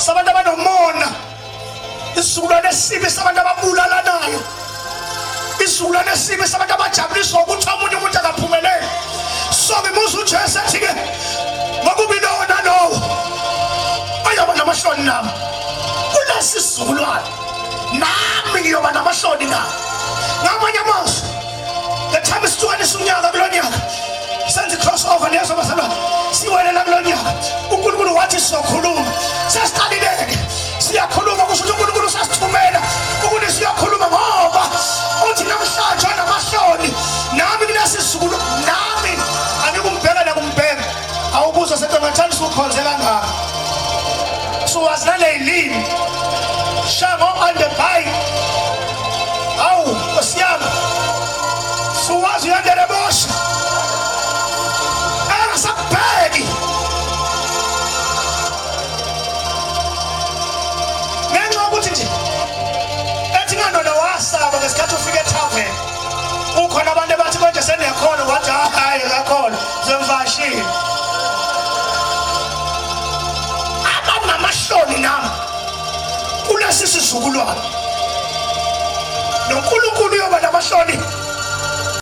Sabantu abanomona, isizukulwane esibi sabantu ababulalanayo, isizukulwane esibi sabantu abajabuliswa ukuthi omunye umuntu akaphumeleli. So ngimuza uJesu ethi-ke ngokubi lowo nalowo oyoba namahloni nami kulesi sizukulwane, nami ngiyoba namahloni naye. Ngamanye amazwi, the time sihlukanisa unyaka kulo nyaka, senze i-cross over lezo bazalwane, siwelela kulo nyaka. UNkulunkulu wathi sizokhuluma, sesiqalile-ke siyakhuluma. Kusho ukuthi uNkulunkulu usasithumela ukuthi siyakhuluma, ngoba uthi namhlanje onamahloni nami kulesi sizukulu, nami angikumbheka nakumbheka. Awubuza sethi ngathanda usukhonze kangaka, suwazi naleyilimi shango on the bike. Awu nkosi yami, suwazi uyandele bosha engasakubheki ngenxa yokuthi nje ethi nganona wasaba ngesikhathi ufika ethaveni, kukhona abantu abathi konje seniyakholwa, wathi hayi akakhona zemvashile. Abanamahloni nami kulesi sizukulwane, noNkulunkulu uyoba namahloni.